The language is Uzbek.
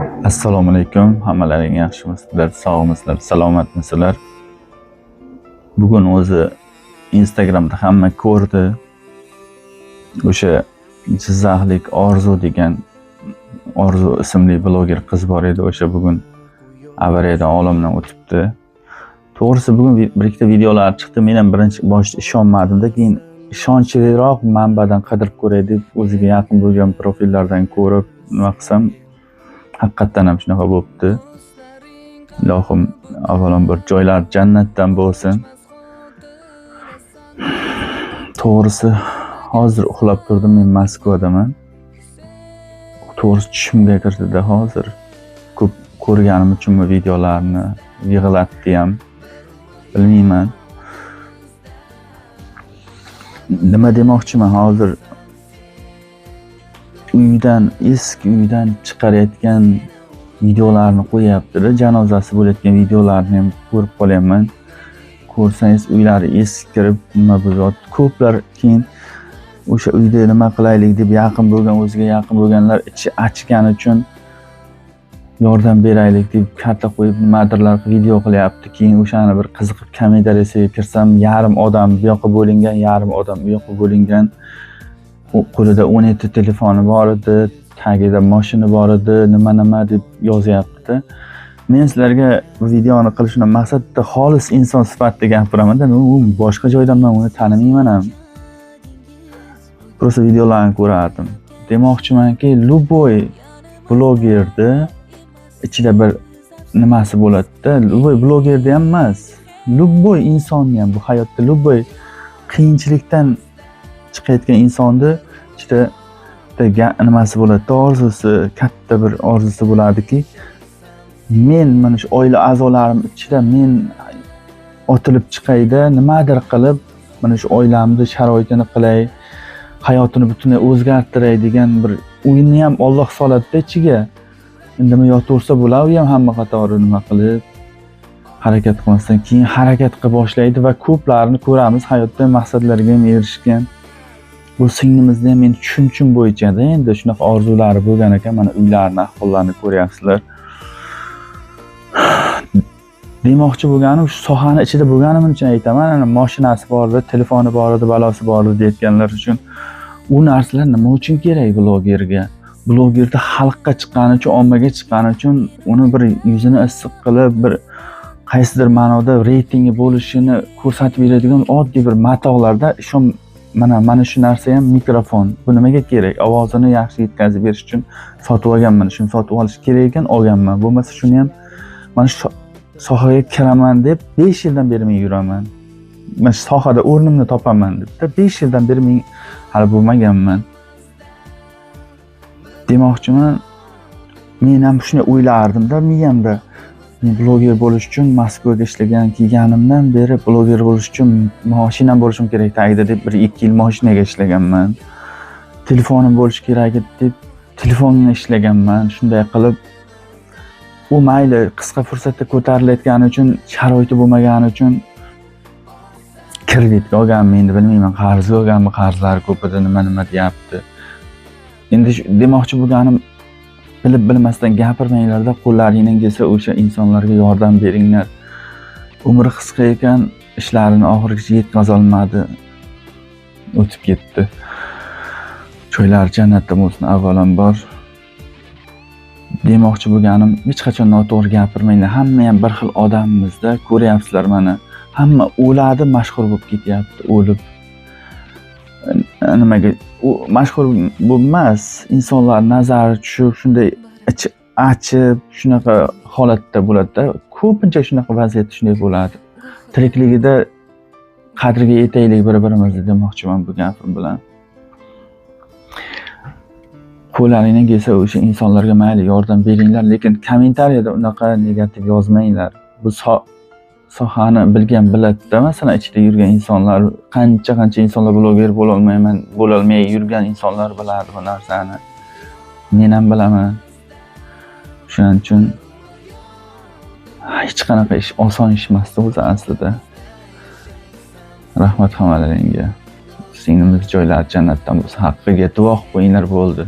Assalomu alaykum, hammalaring yaxshimisizlar, sog'misizlar, salomatmisizlar? Bugun o'zi Instagramda hamma ko'rdi. O'sha Jizzaxlik Orzu degan Orzu ismli bloger qiz bor edi, o'sha bugun avariyadan olamdan o'tibdi. To'g'risi bugun bir ikkita videolar chiqdi. Men ham birinchi boshda ishonmadim-da, keyin ishonchliroq manbadan qidirib ko'ray deb o'ziga yaqin bo'lgan profillardan ko'rib nima qilsam, haqiqatdan ham shunaqa bo'libdi. Ilohim avvalambor joylar jannatdan bo'lsin. To'g'risi hozir uxlab turdim, men Moskvadaman. To'g'risi tushimga kirdida hozir. Ko'p ko'rganim uchunmi videolarni yig'latdi ham, bilmayman. Nima demoqchiman, hozir uydan, eski uydan chiqarayotgan videolarni qo'yapti-da, janozasi bo'layotgan videolarni ham ko'rib qolyapman. Ko'rsangiz uylari eskirib nima bo'lyapti. Ko'plar keyin o'sha uyda nima qilaylik deb yaqin bo'lgan, o'ziga yaqin bo'lganlar ichi achgani uchun yordam beraylik deb karta qo'yib nimadirlar video qilyapti. Keyin o'shani bir qiziqib kommentariyasiga kirsam, yarim odam bu yoqqa bo'lingan, yarim odam u yoqqa bo'lingan. Qo'lida 17 telefoni bor edi, tagida mashina bor edi, nima nima deb yozyapti. Men sizlarga bu videoni qilishimdan maqsad bitta xolis inson sifatida gapiraman-da, men u boshqa joydan men uni tanimayman ham. Просто videolarni ko'rardim. Demoqchimanki, любой blogerni ichida bir nimasi bo'ladi-da, любой blogerda ham emas, любой insonni ham bu hayotda любой qiyinchilikdan chiqayotgan insonni ichida bitta nimasi bo'ladi, orzusi, katta bir orzusi bo'ladiki, men mana shu oila a'zolarim ichida men otilib chiqayda, nimadir qilib mana shu oilamni sharoitini qilay, hayotini butunlay o'zgartiray degan bir o'yinni ham Alloh soladi-da ichiga. Indamay yotaversa bo'ladi, u ham hamma qatori nima qilib harakat qilmasdan keyin harakat qilib boshlaydi va ko'plarini ko'ramiz hayotda maqsadlarga ham erishgan. Bu singlimizni ham men tushunchim bo'yicha-da endi shunaqa orzulari bo'lgan ekan, mana uylarini, ahvollarini ko'ryapsizlar. Demoqchi bo'lganim, shu sohani ichida bo'lganim uchun aytaman, ana mashinasi bor edi, telefoni bor edi, balosi bor edi deyotganlar uchun u narsalar nima uchun kerak blogerga? Blogerda xalqqa chiqqani uchun, ommaga chiqqani uchun uni bir yuzini issiq qilib, bir qaysidir ma'noda reytingi bo'lishini ko'rsatib beradigan oddiy bir matohlarda ishon, mana shu narsa ham mikrofon. Bu nimaga kerak? Ovozini yaxshi yetkazib berish uchun sotib olganman. Shuni sotib olish kerak ekan, olganman. Bo'lmasa shuni ham mana shu sohaga kiraman deb 5 yildan beri men yuraman. Mana shu sohada o'rnimni topaman deb 5 yildan beri men hali bo'lmaganman. Demoqchiman, men ham shuni o'ylardim-da miyamda. Men bloger bo'lish uchun Moskvaga ishlagan kelganimdan beri bloger bo'lish uchun mashinam bo'lishim kerak tagida deb 1-2 yil mashinaga ishlaganman. Telefonim bo'lishi kerak edi deb telefonga ishlaganman. Shunday qilib u mayli qisqa fursatda ko'tarilayotgani uchun, sharoiti bo'lmagani uchun kreditga olganmi, endi bilmayman, qarzga olganmi, qarzlari ko'p edi, nima nima deyapti. Endi demoqchi bo'lganim, bilib bilmasdan gapirmanglarda, qo'llaringdan kelsa o'sha insonlarga yordam beringlar. Umri qisqa ekan, ishlarini oxirigacha yetkazolmadi, o'tib ketdi. Joylari jannatda bo'lsin avvalambor. Demoqchi bo'lganim, hech qachon noto'g'ri gapirmanglar. Hamma ham bir xil odammizda, ko'ryapsizlar mana. Hamma o'ladi, mashhur bo'lib ketyapti, o'lib. Nimaga u mashhur bo'lmas, insonlar nazari tushib, shunday ichi achib, shunaqa holatda bo'ladi-da. Ko'pincha shunaqa vaziyatda shunday bo'ladi. Tirikligida qadriga yetaylik bir-birimizni demoqchiman bu gapim bilan. Qo'llaringdan kelsa o'sha insonlarga mayli yordam beringlar, lekin kommentariyada unaqa negativ yozmanglar. Bu sohani bilgan biladida, masalan ichida yurgan insonlar, qancha-qancha insonlar bloger bo'lolmayman, bo'lolmay yurgan insonlar biladi bu narsani. Men ham bilaman. Shuning uchun hech qanaqa ish oson ish emas o'zi aslida. Rahmat hammalaringga. Singlimiz joylari jannatdan bo'lsin, haqqiga duo qilib qo'yinglar bo'ldi.